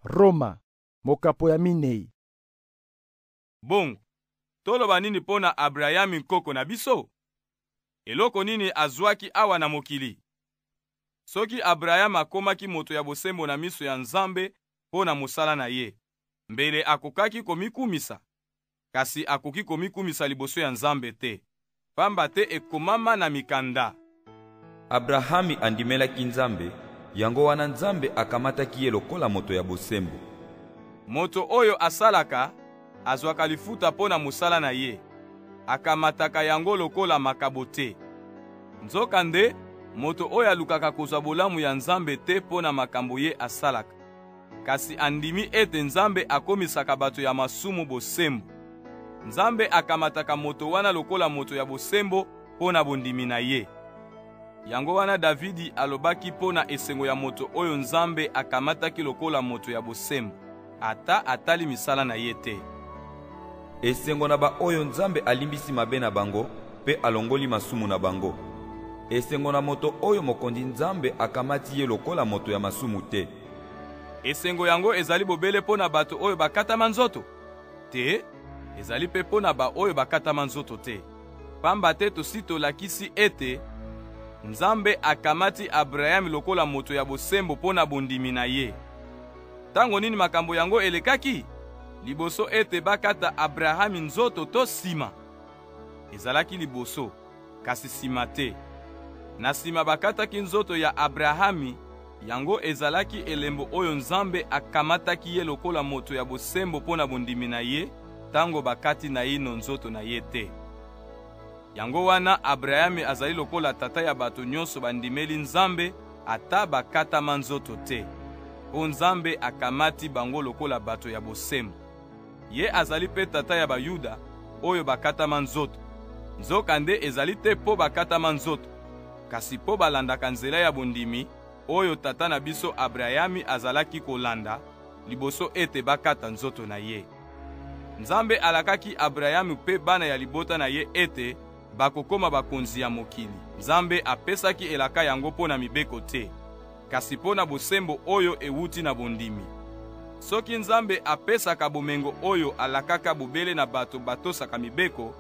Roma, mokapo ya minei. Bongo, toloba nini mpo na Abrayami nkoko na biso? Eloko nini azwaki awa na mokili? Soki Abrayami akomaki moto ya bosembo na miso ya Nzambe mpo na mosala na ye, mbele akokaki komikumisa? Kasi akoki komikumisa liboso ya Nzambe te, pamba te ekomama na mikanda. Abrahami andimelaki Nzambe, yango wana Nzambe akamataki ye lokola moto ya bosembo. Moto oyo asalaka azwaka lifuta mpo na mosala na ye, akamataka yango lokola makabo te. Nzokande, moto oyo alukaka kozwa bolamu ya Nzambe te mpo na makambo ye asalaka, kasi andimi ete Nzambe akomisaka bato ya masumu bosembo. Nzambe akamataka moto wana lokola moto ya bosembo mpo na bondimi na ye. Yango wana Davidi alobaki mpo na esengo ya moto oyo Nzambe akamataki lokola moto ya bosembo, ata atali misala na ye te. Esengo na baoyo Nzambe alimbisi mabe na bango mpe alongoli masumu na bango. Esengo na moto oyo Mokonzi Nzambe akamati ye lokola moto ya masumu te. Esengo yango ezali bobele mpo na bato oyo bakatama nzoto? Te, ezali mpe mpo na baoyo bakatama nzoto te. Pamba te tosi tolakisi ete Nzambe akamati Abrayami lokola moto ya bosembo mpo na bondimi na ye. Tango nini makambo yango elekaki? Liboso ete bakata Abrahami nzoto to sima? Ezalaki liboso, kasi sima te. Na sima bakataki nzoto ya Abrahami, yango ezalaki elembo oyo Nzambe akamataki ye lokola moto ya bosembo mpo na bondimi na ye tango bakati naino nzoto na ye te. Yango wana Abrahami azali lokola tata ya bato nyonso bandimeli Nzambe ata bakatama nzoto te, mpo Nzambe akamati bango lokola bato ya bosembo. Ye azali mpe tata ya Bayuda oyo bakatama nzoto. Nzokande ezali te mpo bakatama nzoto, kasi mpo balandaka nzela ya bondimi oyo tata na biso Abrayami azalaki kolanda liboso ete bakata nzoto na ye. Nzambe alakaki Abrayami mpe bana ya libota na ye ete bakokoma bakonzi ya mokili. Nzambe apesaki elaka yango mpo na mibeko te, kasi mpo na bosembo oyo ewuti na bondimi. Soki Nzambe apesaka bomengo oyo alakaka bobele na bato batosaka mibeko,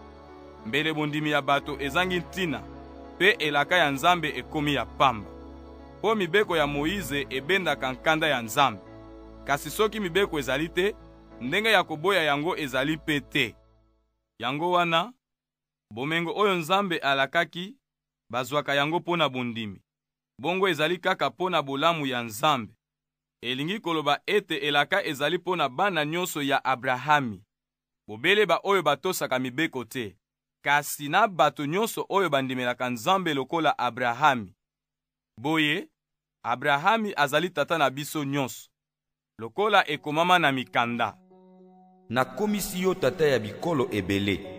mbele bondimi ya bato ezangi ntina mpe elaka ya Nzambe ekomi ya pamba. Mpo mibeko ya Moize ebendaka nkanda ya Nzambe. Kasi soki mibeko ezali te, ndenge ya koboya yango ezali mpe te. Yango wana, bomengo oyo Nzambe alakaki, bazwaka yango mpo na bondimi. Bongo ezali kaka mpo na bolamu ya Nzambe. Elingi koloba ete elaka ezali mpo na bana nyonso ya Abrahami, bobele baoyo batosaka mibeko te, kasi na bato nyonso oyo bandimelaka Nzambe lokola Abrahami. Boye, Abrahami azali tata na biso nyonso, lokola ekomama na mikanda. Nakomisi yo tata ya bikolo ebele.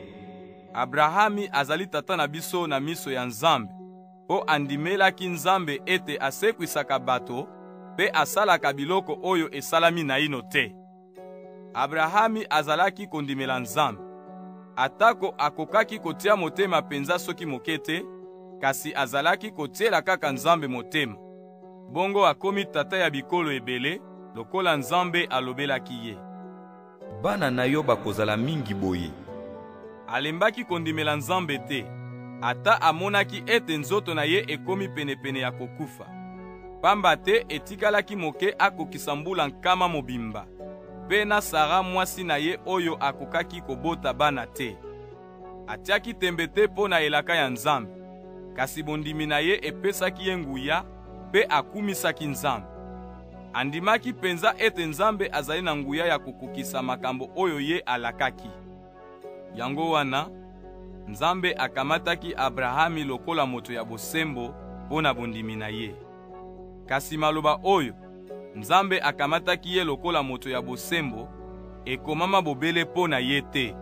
Abrahami azali tata na biso na miso ya Nzambe, mpo andimelaki Nzambe ete asekwisaka bato mpe asalaka biloko oyo esalami naino te. Abrahami azalaki kondimela Nzambe. Atako akokaki kotia motema penza soki moke te, kasi azalaki kotiela kaka Nzambe motema. Bongo akomi tata ya bikolo ebele, lokola Nzambe alobelaki ye. Bana na yo bakozala mingi boye. Alembaki kondimela Nzambe te, ata amonaki ete nzoto na ye ekomi penepene ya kokufa. Pamba te etikalaki moke akokisa mbula nkama mobimba, mpe na Sara mwasi na ye oyo akokaki kobota bana te. Atiaki tembe te mpo na elaka ya Nzambe, kasi bondimi na ye epesaki ye nguya mpe akumisaki Nzambe. Andimaki penza ete Nzambe azali na nguya ya kokokisa makambo oyo ye alakaki. Yango wana, Nzambe akamataki Abrahami lokola moto ya bosembo mpo na bondimi na ye. Kasi maloba oyo Nzambe akamataki ye lokola moto ya bosembo ekomama bobele mpo na ye te.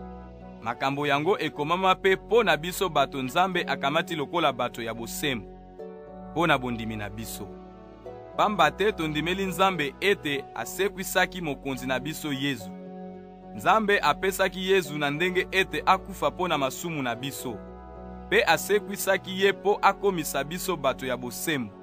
Makambo yango ekomama mpe mpo na biso bato Nzambe akamati lokola bato ya bosembo mpo na bondimi na biso. Pamba te tondimeli Nzambe ete asekwisaki Mokonzi na biso Yezu. Nzambe apesaki Yezu na ndenge ete akufa mpo na masumu na biso, mpe asekwisaki ye mpo akomisa biso bato ya bosembo.